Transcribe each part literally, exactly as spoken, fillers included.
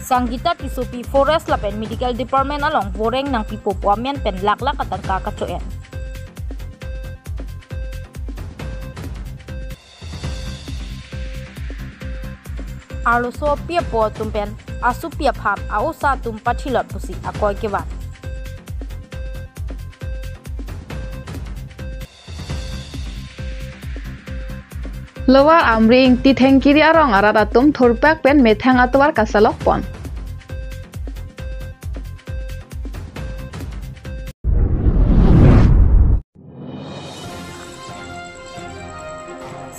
Sangita Tissopi Forest lapen Medical Department along voreng nangpipo pu amen pen lakh lakh atangka kacho-en. Arloso api apo atum pen asopi aphan a-osa atum pathilot pusi akoi kevan. Lower Amri Ingti Thengkiri arong arat atum thurpak pen methang atovar kasalok pon.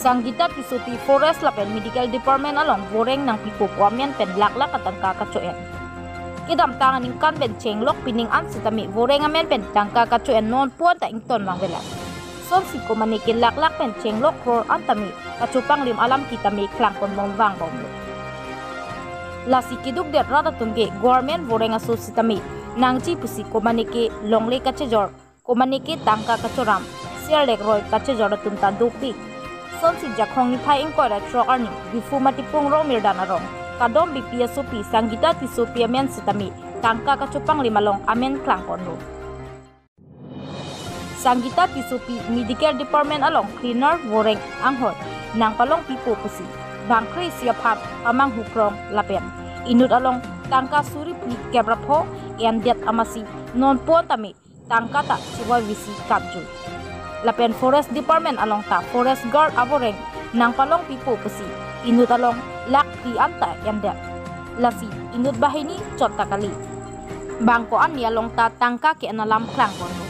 Sangita Tissopi Forest lapen Medical Department along voreng nangpipo pu amen pen lakh lakh atangka kacho-en. Kedamtang aningkan pen chenglok pining an sitame voreng amen pen tangka kacho-en non puan ta ington vangvelang. Sonsi komane ke lakh lakh pen chenglok kror an tame kachopanglim alam kitame klangkon bom vangbomlo. Lasi keduk det rat atum ke government voreng aso sitame nangji pusi komane ke longle kachejor, komane ke tangka kachoram, ser lekroi kachejor atum ta dopik. Sonsi Jakhong niphai ingkoi ra throk arni Diphu Matipung Rongmirdan arong Kadom Beypi asopi Sangita Tissopi amen sitame tangka kachopanglim along amen klangkonlo. Sangita Tissopi Medical Department along cleaner voreng anghoi nangpalongpipo pusi bangkre isi aphan pamanghu krong lapen inut along tangka suri phli kep ra pho endet amatsi non puan tame tangka ta chivoi visi kapjui. Lapen Forest Department along ta Forest Guard avoreng nangpalongpipo pusi inut along lakh phli an ta endet. Lasi inut banghini chot ta kali. Bang ko-an ni along ta tangka ke-en alam klangkonlo.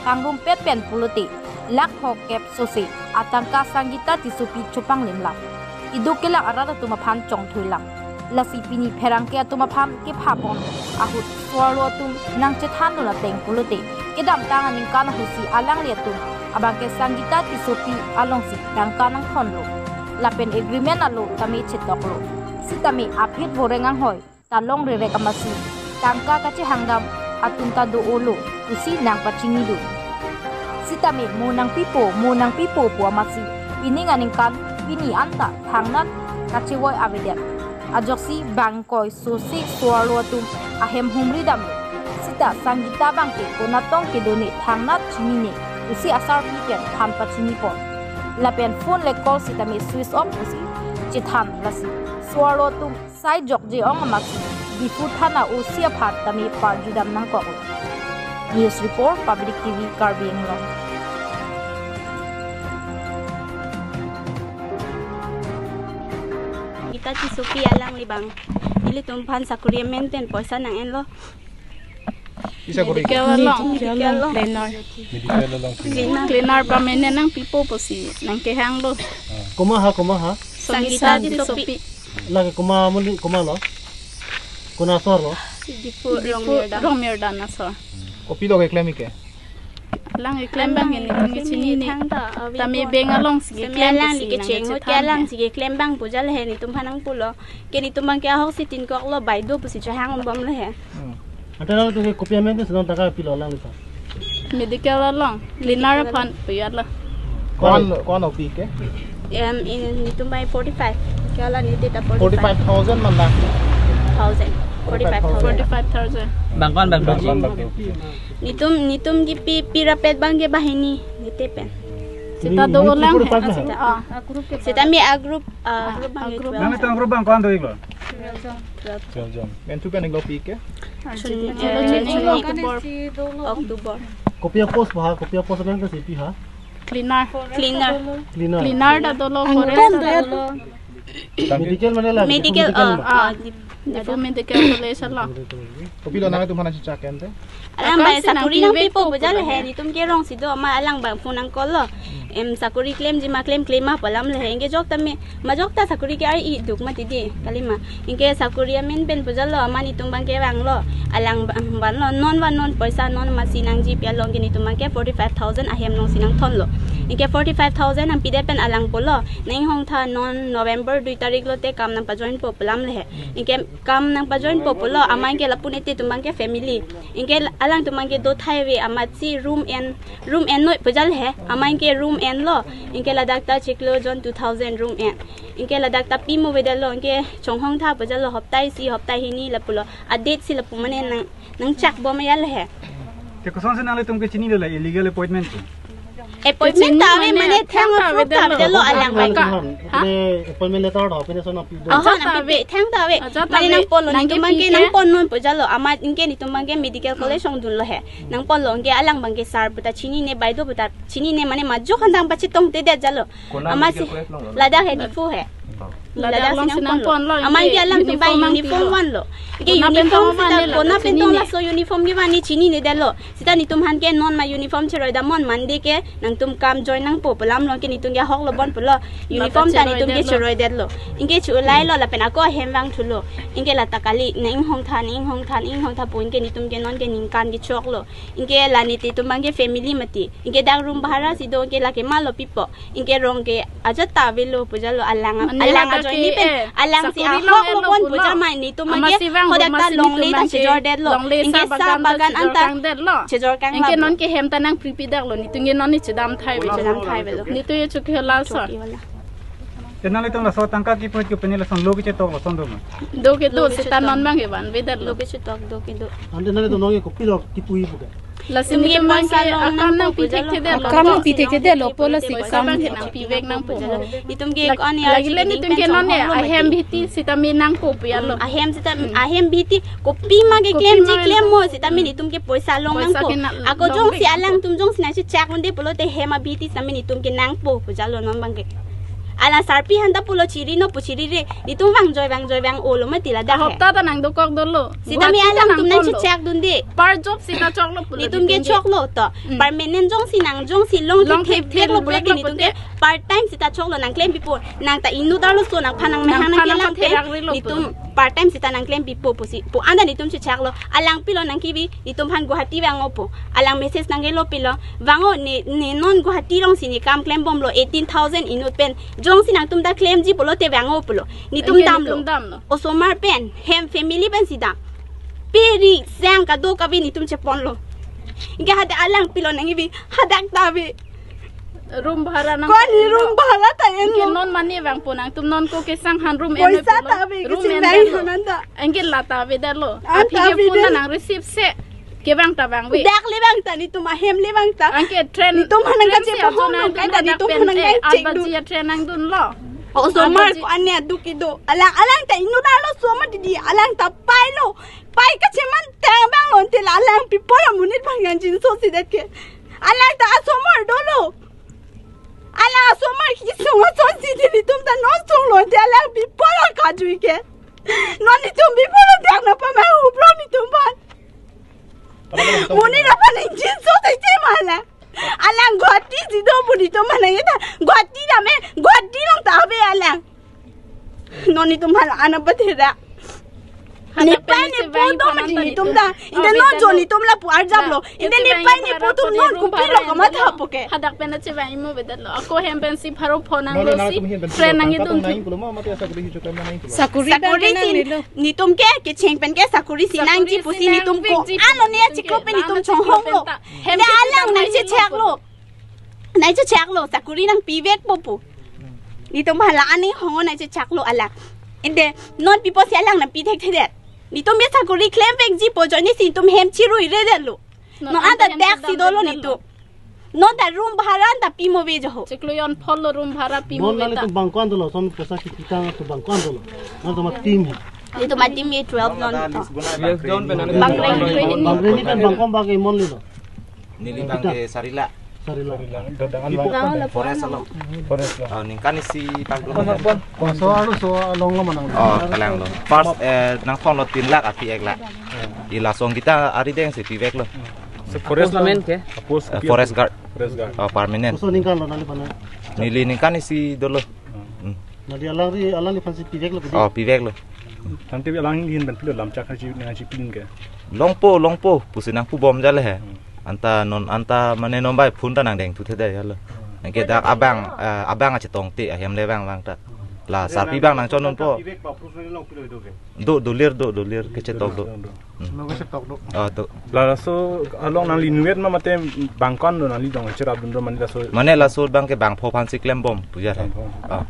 Pangrumpet pen pulote lakh pho kep sose atangka Sangita Tissopi chopanglimlang. Keduk kelang arat atum aphan chongthuilang. Lasi pini pherangke atum aphan kepha pon ahut so-arlo atum nangchethandun ateng pulote kedamtang aningkan ahutsi alanglitum abangke Sangita Tissopi alongsi tangka nangthonlo. Lapen agreement alo tame chetoklo. Sitame aphi voreng anghoi ta longrerek amatsi tangka kachehangdam atum ta do-olo pusi nangpachinidun. Sitame mo nangpipo, mo nangpipo pu amatsi pining aningkan pini an ta thangnat kachevoi avedet. Ajoksi bang ingkoi sose so-arlo atum ahem humridamlo. Sita Sangita abangke konatong kedo ne thangnat chinine pusi asarpi pen than pachinipon. Lapen phone le call sitame switch off pusi chethan, lasi so-arlo atum sai jokje ong amatsi Diphu thana O C aphan tame parjudam nangkoklo. News report, Public T V, Karbi Anglong. Sangita Tissopi alangli abang ilitum aphan sakori amen pen poisa nang-enlo. Pi sakori? Medical along. Medical along. Cleaner. Medical along. Cleaner. Cleaner permanent nangpipo pusi nangkehanglo. Komat ha, komat ha? Sangita Tissopi. Lake komat amonit, komatlo? Konat asor lo? Diphu Rongmirdan. Rongmirdan asor. Kopilo keklem ke? Alang keklem abang ke netum ke chinine. Tame bank alongsi keklem pusi nangkachethan ke. Alangsi keklem abang pu jal he netum aphan nangpulo. Ke netum abangke ahok si tinkoklo, baido pusi chehang umbomlo he. Hmm. Ante alangtum ke kopi amen pen si non tangka pilo alangliphan? Medical along, cleaner aphan puyatlo. Ko-an, ko-an O P ke? Em, in, netum abang forty-five. Ke ala niti ta forty-five. Forty-five thousand man la? Thousand. Forty-five thousand. Forty-five thousand. Bang ko-an bang? Bang ko-an bang? Netum, netum ke pi, pi rapet abangke banghini, niti pen. Sita do ulang. Forty-five na? Ah. Sitame a-group, ah, group abangke a-group. Twelve. Nangtum a-group abang ko-an do-iklo? Twelve jon. Twelve jon. Mentu pen inglo pi ke? June, eh, June, October. October. Kopi a-post ba, kopi a-post abangke si pi ha? Cleaner. Cleaner. Cleaner. Cleaner ta dolo, forest ta dolo. Medical mane la? Medical, medical ah, ma? Ah, Diphu Medical College along. Kopilo nangtum aphan chichak ente? Alang abang sakori nangpipo pu jal he, netum ke rong si do, amat alang abang phone nang-call lo. Em, sakori klemji ma, klem, klem ma pu alam le he. Anke jok tame, majok ta sakori ke ar-i duk mati di, kalima. Anke sakori amen pen pu jal lo, amat netum abangke vanglo. Alang abang vanlo, non van non poisa non amatsi nangji pi along ke netum abangke forty-five thousand ahem alongsi nangthonlo. Anke forty-five thousand nangpidet pen alang pulo, nang-inghong tha non November dui tarik lote kam nangpajoinpo pu alam le he. Anke Kam nangpajoinpo pulo, amat ke lapu nelitum abang ke family. Anke alangtum abang ke do thai ave, amatsi room en, room en noi pujal he, amat ke room enlo. Anke ladak ta chiklo jon two thousand room en. Anke ladak ta pimo avedetlo, anke chonghong tha pujal lo, hoptai isi, hoptai hini lapulo. A date si lapu mane nang, nangchak bom ajal he. Te kosonsi nanglitum ke chinilo la illegal appointment ke? Appointment ta ave, mane thang thang ta avedetlo, alang abang ke. Ha? Ne appointment letter do, pine son api do. Aha, ta ave, thang ta ave. Mane nangponlo, nelitum abang ke nangponnon pujal lo. Amat anke nelitum abang ke medical college ongdunlo he. Nangponlo, anke alang abang ke sir puta chinine, baido puta chinine, mane majok handang pachetongtedet jalo. Amatsi ladak he, Diphu he. Ladak alongsi nangponlo. Amat anke alangtum abang uniform vanlo. Anke uniform seta kona pen tong laso uniform kevan ne chininedetlo. Seta nelitum aphan ke non ma uniform cheroi damnon, Monday ke nangtum kam join nangpo pu alam along ke nelitum ke ahok lo bon pulo. Uniform ta nelitum ke cheroidetlo. Anke chulailo lapen ako ahem vangthulo. Anke lata kali, nang inghong tha, nang inghong tha, nang inghong tha pu anke nelitum ke non ke ningkan kechoklo. Anke la nelitum abang ke family mati. Anke dak room bhara si do, anke lake malo pipo. Anke rong ke ajat ta avelo pujal lo, alang, mane alang ladak ajoine ke, pen, eh, alangsi sakori ahok lo bon puja ma nelitum abang ke, amatsi vang hadak ta longle ta chejordetlo. Anke sa bagan anta chejor kang. Anke non ke hem ta nangpripidaklo, nelitum ke non ne chedam thai ave. Chedam thai avelo. Nelitum ke chokhi hola so. Chokhi hola. Te nanglitum laso tangka kipu ke pine lason lo kechetoklo, son do ma? Do kedo, seta non abang ke vanvedetlo. Lo kechetok, do kedo. Ante nanglitum non ke kopilo kipu-i pu ke? Lasi nelitum abang ke akam nangpi thekthedetlo. Akam nangpi thekthedetlo, po lasi akam ke nangpivek nangpo. Nelitum ke lagi le nelitum ke non ne ahem bihiti sitame nangpo pu ajalo. Ahem seta, ahem bihiti kopima ke klemji klemmo, sitame nelitum ke poisa long nangpo. Ako jongsi alangtum jongsi nangchechak unde pulote hem abihiti sitame nelitum ke nangpo pu ajalo non abang ke. Alang sarpi aphan ta pulo chiri non pu chirire. Nelitum vangjoi vangjoi vang-olo mati ladak he. Ahopta ta nangdokok dolo. Sitame alangtum nangchechak dunde. Part job seta choklo pulo. Nelitum ke choklo to. Permanent jongsi nang, jongsi long thektheveklo pulote nelitum ke part time seta choklo, nangklempipo. Nang ta inut arloso, nangphan nangmehang nangkelang pen nelitum part time seta nangklempipo pusi pu anta nelitum chechaklo. Alang pilo nangkebi, nelitum aphan Guwahati vang-o pu. Alang message nangkelo pilo. Vang-o ne, ne non Guwahati alongsi ne kam klembomlo, eighteen thousand inut pen. Jongsi nangtum ta klemji pulote vang-o pulo. Nelitum damlo. Osomar pen, hem family pensi dam. Pe ri sang kadokave nelitum cheponlo. Anke hadak alang pilo nangkebi, hadak ta ave. Room bhara nang. Ko-an room bhara ta enlo. Anke non mane vangpo nangtum, non ko kesang han room enlo. Poisa ta ave, room kesang en dai lo. Anke la ta avedetlo. Aphi ke phone ta nang receive se. Kevang ta vangve. Dak le vang ta, nelitum ahem le vang ta. Anke train. Nelitum aphan nangkachepahong nang, kaita nelitum aphan nangkachek dun. Aat baji a train nangdunlo. Osomar ko-an ne aduk kedo. Alang, alang ta inut arloso mati di. Alang ta pailo. Pai kacheman tang abang lonte la alang pi apor amonit aphan kangjinso sidet ke. Alang ta asomar dolo. Alang asomar kesung asonsi di, nelitum ta non sunglo te alang pi apor akajui ke. Non nelitum pi apor adak nangpamang upro nelitum aphan. Monit aphan ingjinso te te ma alang. Alang Guwahati si do pu nelitum aphan nang-e ta. Guwahati dam e, Guwahati along ta ave alang. Non nelitum aphan ana pathera. Nepei nepo do mati nelitum ta. Ante non jo nelitum lapu arjaplo. Ante nepei nepo atum non kopilo kamathapo ke. Hadak pen chevang-imo avedetlo. Ako hem pensi pharo pho nanglosi train nangkedun. Sakori dang sakori si nangnelo. Nelitum ke kecheng pen ke sakori si nangji pusi nelitum ko-an lo ne achiklo pen nelitum chonghonglo. Ne alang nangchechaklo. Nangchechaklo, sakori nangpivekpo pu. Nelitum aphan la aning hong-o nangchechaklo alang. Ante non pi apotsi alang nangpi thekthedet. Nelitum ke sakori klemvekji pu ajoinesi nelitum hem chiruiredetlo. Non anta dak si dolo nelitum. Non ta room bhara anta pimo ave jo ho. Chiklo jon phonlo room bhara pimo ave ta. Non nanglitum bang ko-an dolo, son poisa kipitang atum bang ko-an dolo. Non atum a-team he. Nelitum a-team ke twelve jon to. Twelve jon pen. Bang reng reng. Bang reng ni pen bang ko-an bang ke mon lilo. Neli bang ke sari la. Sari la. Forest along. Forest along. Oh, ningkan isi pagdun. Laso arloso along lo ma nang. Oh, kalang lo. First, eh, nangthonlo tin lakh, aphi ek lakh. Ila song kita arideng si piveklo. Forest permanent ke? Eh, forest guard. Forest guard. Oh, permanent. Koson ningkan lo nangli aphan? Neli ningkan isi dolo. Hmm. Nangli alangli, alangliphan si piveklo ke? Oh, piveklo. Tangte alangliphan pen pilo lamchak haji nangji pin ke? Longpo, longpo, pusi nangpubom jale he. Hmm. Anta non, anta mane non bai phone ta nangdengthuthedet jalo. Hmm. Anke dak abang, eh, abang achetongte ahem le vang vang ta. La sarpi abang nangchonunpo. Pivek pa proof nangli long pilo do ke? Do, dolir, do, dolir kechetok do. Hmm. Lo kechetok do. Ah, do. Laso along nangli inutvet ma mate bangkon do nangli dong cherapdun do mane laso? Mane laso abang ke bangpho aphansi klembom pu ajat he. Bangpho. Ah.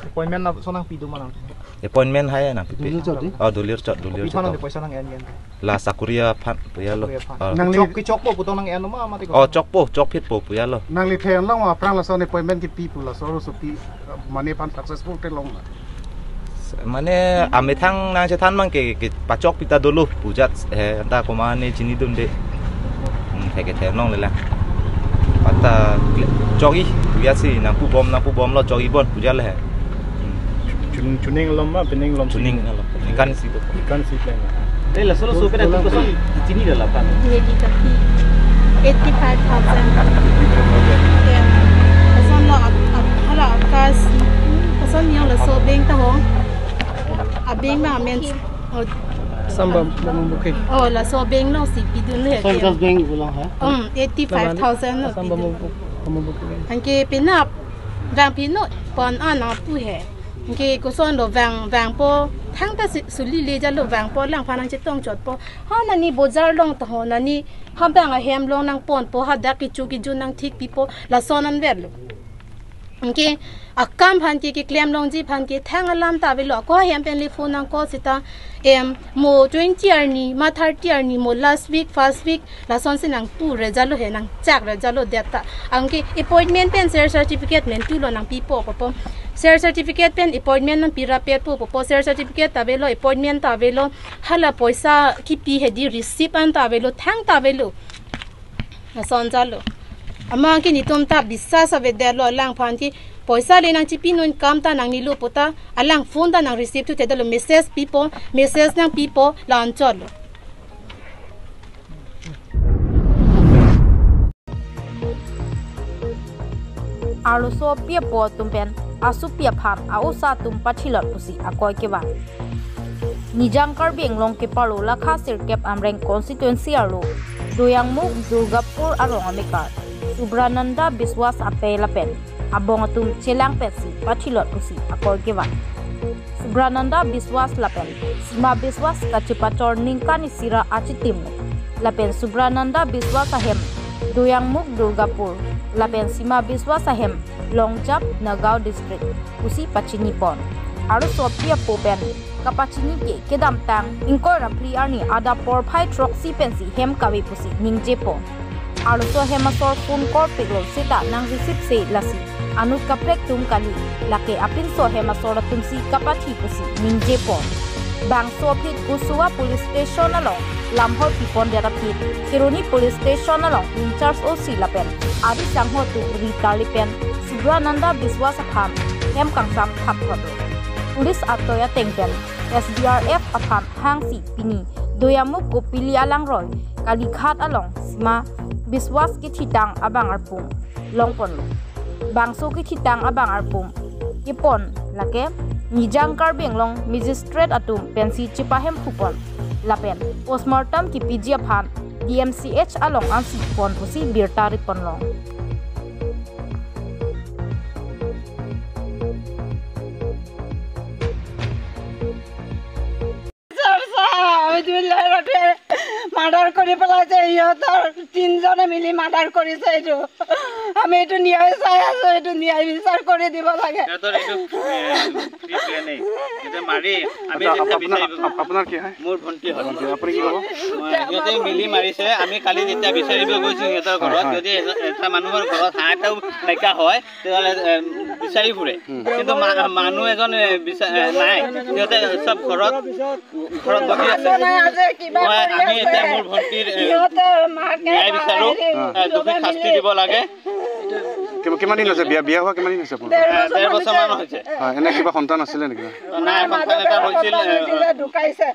Appointment laso nangpi do ma nang? Appointment hai nangpipe. Dolir chot di? Oh, dolir chot, dolir chot. Kopi aphan poisa nang-en-en? La sakuri aphan pu ajatlo. Sakuri aphan. Ah. Nangli chok, kechokpo pu tong nang-en ma mati ko? Oh, chokpo, chokphitpo pu ajatlo. Nangli theklong aphrang laso appointment kipi pu laso arloso pi, uh, mane aphan successful theklong ma? Mane amethang nangchethan abang ke, kepachokpi ta dolo pu ajat he, anta komat ne chinidunde. Hmm, thek theklongle lang. Pata kle-, chokji pu ajatsi nangpubom, nangpubomlo chokji bon pu ajat le he. Hmm. Chun-, chuning lom ma, pening lom si? Chuning lom. Ningkan isi do. Ningkan isi pleng. Eh, laso laso pen atum koson chinilo lapen? Ye di tapi eighty five thousand. Ya. Kosonlo ak-, ak-, hala akas. Koson yo laso bank ta ho. A bank ma amen. Oh. Assam Bamboo Bank. Oh, laso bank alongsi pidunle. Assam Vikas Bank pu along ha? Um, eighty five thousand lo Assam pidun. Bamboo Bank. Anke penap vangpinot pon an nangpu he. Anke kosonlo vang, vangpo, thangta si, suli le ajatlo vangpo, alangphan nangchetong chotpo. Ha nani bojar along ta ho, nani ha abang ahem along nangponpo, hadak kecho kejun nangthikpipo, lason anvetlo. Anke akam aphan ke keklem longji aphan ke thang alam ta avelo, ako ahem pen le phone nang-call seta, em, mo twenty arni, ma thirty arni, mo last week, first week, lasonsi nangpure ajatlo he, nangchakre ajatlo data. Anke appointment pen share certificate mentulo nangpipo pupo. Share certificate pen appointment nangpi rapetpo pupo. Share certificate ta avelo, appointment ta avelo. Hala poisa kipi he di receipt an ta avelo, thang ta avelo. Lason ajatlo. Amat ke netum ta biswas avedetlo, alangphan ke poisa le nangchipinun akam ta nangnelo pu ta, alang phone ta nang receive thuthedetlo, message pipo, message nangpipo, la anchotlo. Arloso api apo atum pen asopi aphan a-osa atum pathilot pusi akoi kevan. Nijang Karbi Anglong kepalo lakha sirkep Amreng constituency arlo Doyangmukh Durgapur arong amekar Subrananda Biswas apei lapen abong atum chelang pensi pathilot pusi akoi kevan. Subrananda Biswas lapen Sima Biswas kachepachor ningkan isi ra achitim lo. Lapen Subrananda Biswas ahem Doyangmukh Durgapur lapen Sima Biswas ahem Longjap, Nagaon district pusi pachinipon. Arloso api apo pen kapachini ke kedamtang ingkoi ra phli arni adap porphai throksi pensi hem kave pusi ningjepon. Arloso hem asor phone call piklo seta nang receive se lasi anut kaprek atum kali, lake apinso hem asor atumsi kapathi pusi ningjepon. Bangso aphi Kusuwa Police Station along lamhoi pipondet aphi Kheroni Police Station along in-charge O C lapen ari sangho atum ri tarli pen Subrananda Biswas aphan hem kangsam thapthotlo. Police atoi ateng pen S D R F aphan hangsi pini Doyangmukh Kopili alangroi Kalighat along Sima Biswas kethitang abang arpum longponlo. Bangso kethitang abang arpum kepon lake Nijang Karbi Anglong magistrate atum pensi chepahemphupon lapen postmortem kipiji aphan D M C H along ansi pon pusi birta riponlong. Sir, sir, আমি দুই লাখ মাৰ্ডাৰ কৰি পেলাইছে, সিহঁতৰ তিনিজনে মিলি মাৰ্ডাৰ কৰিছে। এইটো আমি এইটো ন্যায় চাই আছো, এইটো ন্যায় বিচাৰ কৰি দিব লাগে। সিহঁতৰ এইটো, এ, প্ৰি প্লেনিং। সিহঁতে মাৰি আমি আচ্ছা, যেতিয়া আপোনাৰ, বিচাৰিব, আপ-, আপোনাৰ কি হয়? মোৰ ভণ্টি হয়। ভণ্টি, আপুনি কি ক'ব? মই, সিহঁতে মিলি মাৰিছে। আমি কালি যেতিয়া বিচাৰিব গৈছো সিহঁতৰ ঘৰত, হয়, হয়। যদি এজন, এটা মানুহৰ ঘৰত হাঁহ এটাও নাইকিয়া হয়, তেতিয়াহ'লে, এ, বিচাৰি ফুৰে। হুম। কিন্তু মা-, মানুহ এজন, এ, বিচা-, এ, নাই। সিহঁতে চব ঘৰত, ঘৰত বহি আছে। মই, আমি এতিয়া মোৰ ভণ্টিৰ, এ, ন্যায় বিচাৰো। এ, দোষীক শাস্তি দিব লাগে। কিমান, কিমান দিন হৈছে বিয়া, বিয়া হোৱা কিমান দিন হৈছে আপোনাৰ? এ, ডেৰ বছৰমান হৈছে। হয়, এনে কিবা সন্তান আছিলে নেকি? নাই, সন্তান এটা হৈছিল, এ, ঢুকাইছে।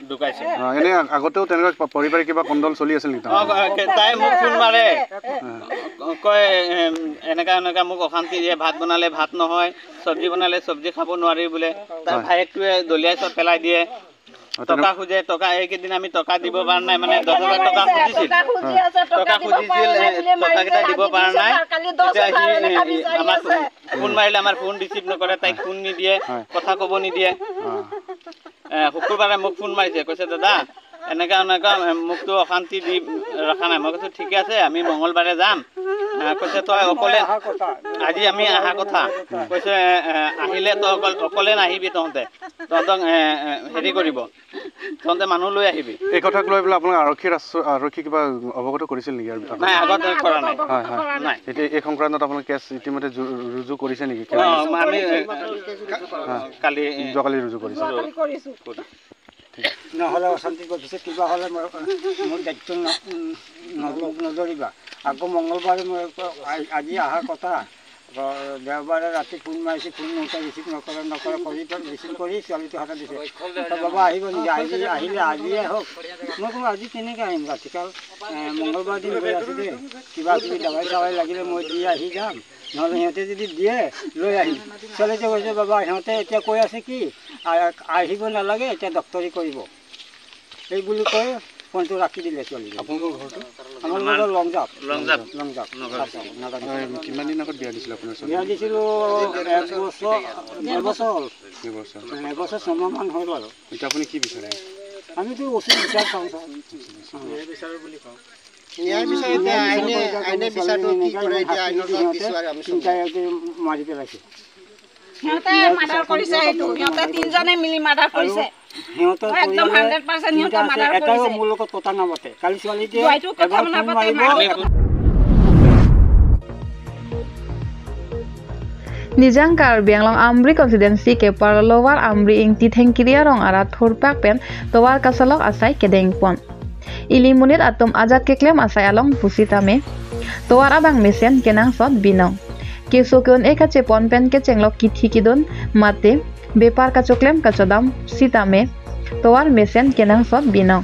অ, এনে আগতেও তেনেকুৱা কিবা পাৰিবাৰিক কিবা কন্দল চলি আছিল নেকি? অ, তাই মোক ফোন মাৰে। ক-, কয়, এম, এনেকা, এনেকা মোক অশান্তি দিয়ে, ভাত বনালে ভাত নহয়, চব্জি বনালে চব্জি খাব নোৱাৰি বোলে। তাৰ হয়। ভায়েকটোৱে দলিয়াই চব পেলাই দিয়ে। টকা খোজে, টকা, এইকেইদিন আমি টকা দিব পৰা নাই, মানে দহ হাজাৰ টকা খুজিছিল। টকা খুজি আছে, টকা টকা দিব পৰা খুজিছিল, নাই, এ, নিদিলে মাৰি টকাকেইটা দিব পৰা নাই। কালি দহ হাজাৰ এতিয়া সি, এনেকা এ, বিচাৰি আমাক আছে। ফোন মাৰিলে আমাৰ ফোন ৰিচিভ নকৰে, তাইক ফোন নিদিয়ে, হয়। কথা ক'ব নিদিয়ে। অ। এ, শুকুৰবাৰে মোক ফোন মাৰিছে, কৈছে, "দাদা, এনেকা এনেকা, এ, মোকতো অশান্তি দি ৰখা নাই।" মই কৈছো, "ঠিকে আছে, আমি মঙলবাৰে যাম।" এ, কৈছে, "তই অকলে, আজি আমি অহা কথা।" কৈছে, এ, এ, "আহিলে তই অকল-, অকলে নাহিবি তহঁতে, তহঁতক, এ, এ, হেৰি কৰিব, তহঁতে মানুহ লৈ আহিবি।" এই কথাক লৈ পেলাই আপোনালোকে আৰক্ষী ৰাষ্ট্ৰ-, আৰক্ষী কিবা অৱগত কৰিছিল নেকি ইয়াৰ আগতে? নাই, আগতে কৰা নাই। হয়, হয়। নাই। এতিয়া এই সংক্ৰান্তত আপোনালোকে কেছ ইতিমধ্যে জু-, ৰুজু কৰিছে নেকি? অ, আমি, এ, কা-, কালি, এ, যোৱাকালি ৰুজু কৰিছে। যোৱাকালি কৰিছো। কৰি। নহ'লে অশান্তি কৰিছে, কিবা হ'লে মোৰ, মোৰ দায়িত্ব ন-, ন-, নধৰিবা। আকৌ মঙলবাৰে মই আকৌ আ-, আজি অহাৰ কথা। আকৌ দেওবাৰে ৰাতি ফোন মাৰিছে, ফোন নুঠায়, ৰিচিভ নকৰে, নকৰে, কৰি পেলাই ৰিচিভ কৰি ছোৱালীটো হাতত দিছে। "তই বাবা আহিব নেকি? আজি আহিলে আজিয়ে আহক।" মই কওঁ, "আজি কেনেকে আহিম? ৰাতিকাল, এ, মঙলবাৰ দিন গৈ আছে দেই, কিবা কিবি দাৱাই চাৱাই লাগিলে মই দি আহি যাম, নহ'লে সিহঁতে যদি দিয়ে লৈ আহিম।" ছোৱালীটোৱে কৈছে, "বাবা, সিহঁতে এতিয়া কৈ আছে কি, আ-, আহিব নালাগে, এতিয়া ডক্টৰী কৰিব।" এই বুলি কৈ ফোনটো ৰাখি দিলে ছোৱালীজনী। আপোনালোকৰ ঘৰটো? আমাৰ ঘৰটো লংজাপ। লংজাপ। লংজাপ। নগাঁও। আচ্ছা, নগাঁও। হয়, কিমান দিন আগত বিয়া দিছিলে আপোনাৰ ছোৱালী? বিয়া দিছিলো এক বছৰ, ডেৰ বছৰ হ'ল। দুবছৰ। এবছৰ ছমাহমান হ'ল আৰু। এতিয়া আপুনি কি বিচাৰে? আমিতো উচিত বিচাৰ চাওঁ, ছাৰ। ন্যায় বিচাৰে, এতিয়া ন্যায় আইনে, বিচাৰ আইনে কৰি বিচাৰটো কি ছোৱালীজনী কৰে, এতিয়া আইনৰ তাত সিহঁতে বিচাৰে আমি চব। তিনিটাই মাৰি পেলাইছে। সিহঁতে মাৰ্ডাৰ কৰিছে, এইটো সিহঁতে তিনিজনে মিলি মাৰ্ডাৰ কৰিছে। সিহঁতৰ একদম পৰিয়ালে হাণ্ড্ৰেড পাৰ্চেণ্ট সিহঁতে তিনিটা আছে, মাৰ্ডাৰ এটাও কৰিছে। মোৰ লগত কথা নামাতে। কালি ছোৱালীটোৱে জোঁৱাইটো কথা এবাৰ ফোন নামাতে, মাৰিব। Nijang Karbi Anglong Amri constituency keparlo Lower Amri Ingti Thengkiri arong arat thurpak pen tovar kasalok asai kedengpon. Ili monit atum ajat keklem asai along pusitame tovar abang mesen kenangsot binong. Keso ke-un-e kachepon pen kechenglok kithi kidun mate bepar kachoklem kachodam sitame tovar mesen kenangsot binong.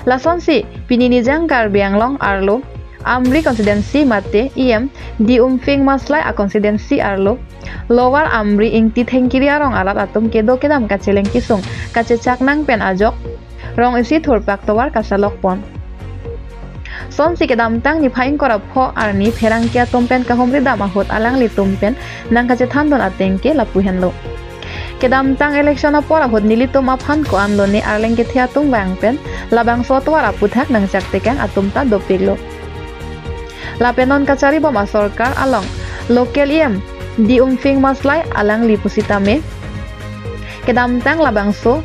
Lasonsi pini Nijang Karbi Anglong arlo Amri constituency mate E M D Umfing Maslai a constituency arlo Lower Amri Ingti Thengkiri arong arat atum kedo kedam kacheleng kesung kachechak nang pen ajok rong isi thurpak tovar kasalok pon. Sonsi kedamtang niphai ingkoi ra pho arni pherangke atum pen kahumri dam ahut alanglitum pen nangkachethandun ateng ke lapu henlo. Kedamtang election apor ahut nelitum aphan ko-an lone arleng kethe atum vang pen labangso tovar aputhak nangchak tekang atum ta dopiklo. Lapen non kacharibom asorkar along local E M D Umfing Maslai alangli pusitame kedamtang labangso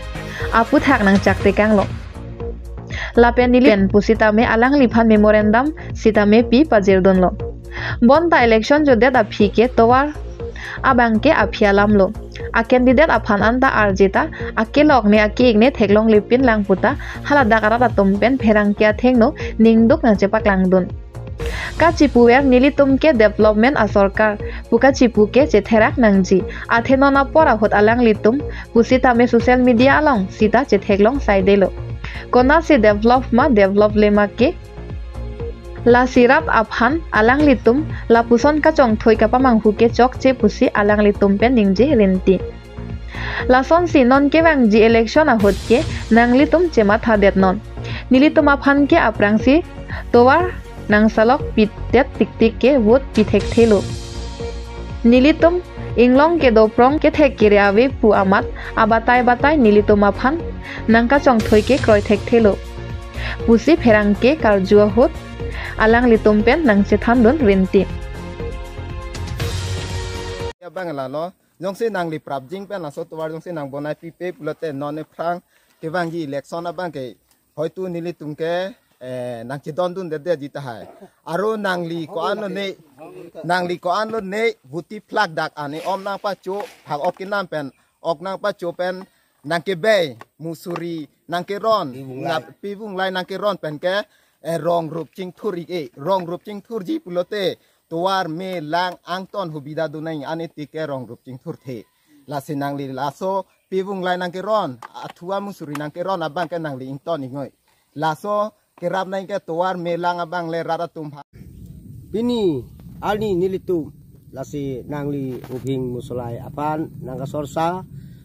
aputhak nangchak tekanglo. Lapen neli pen pusitame alangliphan memorandum sitame pi pajirdunlo. Bonta election jodet aphi ke tovar abang ke aphi alamlo. A candidate aphan anta arjeta akelok ne ake-ik ne theklonglepin lang puta haladak arat atum pen pherangke athengno ningduk nangchepaklangdun. Kachipuver nelitum ke development asorkar pu kachipu ke chetherak nangji. Athe non apor ahut alanglitum pusitame social media along sita chetheklong saidelo. Konatsi develop ma develop le ma ke lasi rat aphan alanglitum lapuson kachongthoi kapamanghu ke chokche pusi alanglitum pen ningje rinti. Lasonsi non kevangji election ahut ke nanglitum chemathadet non. Nelitum aphan ke aphrangsi tovar nangsalok pidet tiktik ke vote pithekthelo. Nelitum inglong kedo prong kethek kere ave pu amat abatai batai nelitum aphan nangkachongthoi ke kroi thekthelo pusi pherangke karju ahut alanglitum pen nangchethandun rinti. Abang lalo, jongsi nangli prapjin pen laso tovar jongsi nangbonai pipe pulote non aphrang kevangji election abang ke hoitu nelitum ke, eh, nangchedondundedetji tahai. Aro nangli ko-an lone, nangli ko-an lone vote phlak dak ani om nangpacho phak ok kenam pen, ok nangpacho pen nangkebei musuri nangkeron, pivunglai. Ngap pivunglai nangkeron pen ke, eh, rong rup chingthur-ik-e, rong rup chingthurji pulote tovar me lang angton hubida dunai ani tik ke rong rup chingthurthe. Lasi nangli laso pivunglai nangkeron, athua musuri nangkeron abang ke nangli ington-iknoi. Laso kerap nai ke tovar me lang abang le rat atum ha. Pini arni nelitum lasi nangli Umfing Maslai aphan nangkasorsa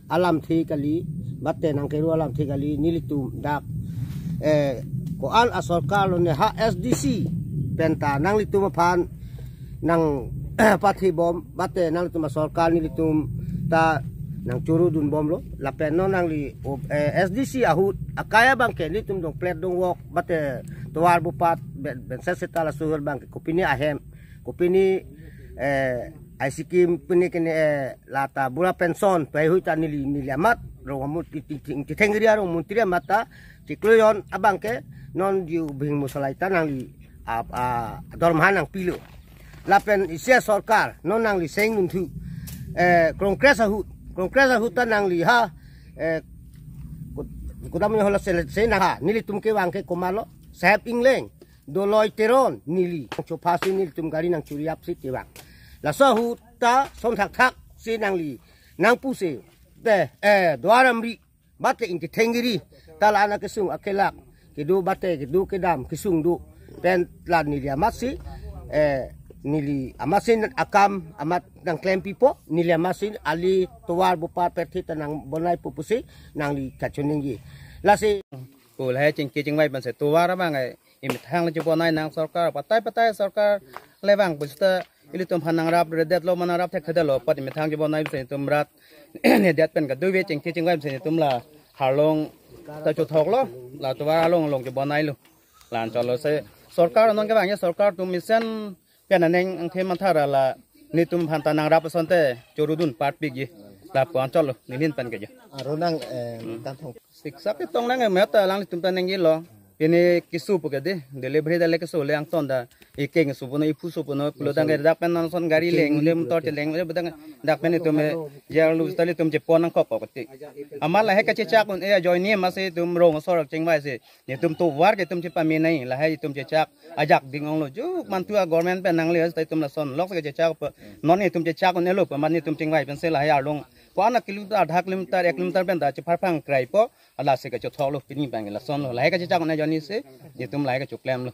alamthe kali, mate nangkeru alamthe kali, nelitum dak, eh, ko-an asorkar lone ha S D C penta nanglitum aphan nangpathibom, mate nanglitum asorkar nelitum ta nangchorudunbomlo, lapen non nangli, eh, S D C ahut akai abangke nelitum dongplet dongvok, mate tovar bopat, ben, benset seta laso ahut abangke kopine ahem, kopine, eh, aisi kim pine kene, eh, lata bura pension paihui ta neli, neli amat rong amun ti, ti, ti, ti thengri arong muntri amat ta chiklo jon abangke non diu bhing musalai ta nangli ap, a, dormahan nangpilo. Lapen isi asorkar non nangli seng nunthu, eh, Congress ahut, Congress ahut ta nangli ha, eh, kut-, kutam nyo hola sel-, se nang ha, nelitum kevang ke komatlo, Saheb Engleng, Doloi Teron, neli nangchophasi nelitum gari nangchuriapsi kevang. Laso ahut ta son thakthak si nangli nangpusi, te, eh, Duar Amri, mate Ingti Thengri, ta la-an akesung akelak kedo, mate kedo kedam kesung do pen la neli amatsi, eh, neli amatsi akam amat nangklempipo, neli amatsi ali tovar bopat perthi ta nangbonaipo pusi nangli kachiningri. Lasi ko lahai chingki chingvai pensi tovar abang ai imethang le chibonai nang sorkar, patai patai sorkar le vang pusita ilitum aphan nangrapredetlo, ma nangrap thekthedetlo, apot imethang chibonai pusi itum rat nedet pen kadokave chingki chingvai pusi itum la arlong ta chothoklo, la tovar arlong along chibonailo. La-an chotlo si sorkar non kevang ya sorkar atum mesen pen aneng angthe manthara la nelitum aphan ta nangrap asonte chorudun parpikji. Lapu-an chotlo, neli ahin pen ke ja. Aro nang, eh, tangthong. Siksak ke tong nang emet ta alanglitum ta nengjilo. Pini keso pu ke de, delivery dale keso le angton ta. Ikeng so puno, iphu so puno, pulo tangke dak pen non son gari leng, le motor cheleng, le dak pen itum, eh, jar lu stali itum chepon nangkok kok ti. Amat lahai kachechak un-e ajoine amatsi itum rong asor chingvaisi. Nelitum tovar ke itum chepamenei, lahai itum chechak ajak ding onglo, juk mantu a government pen nangle, ta itum lason lok si kachechakpo. Non itum chechak un-elo pu, amat nelitum chingvai pensi lahai arlong ko-an kilometer, adha kilometer, ek kilometer pen ta chepharphang kraipo, lasi kachothoklo, pini abang lasonlo, lahai kachechak un-e ajoinesi, nelitum lahai kachoklemlo.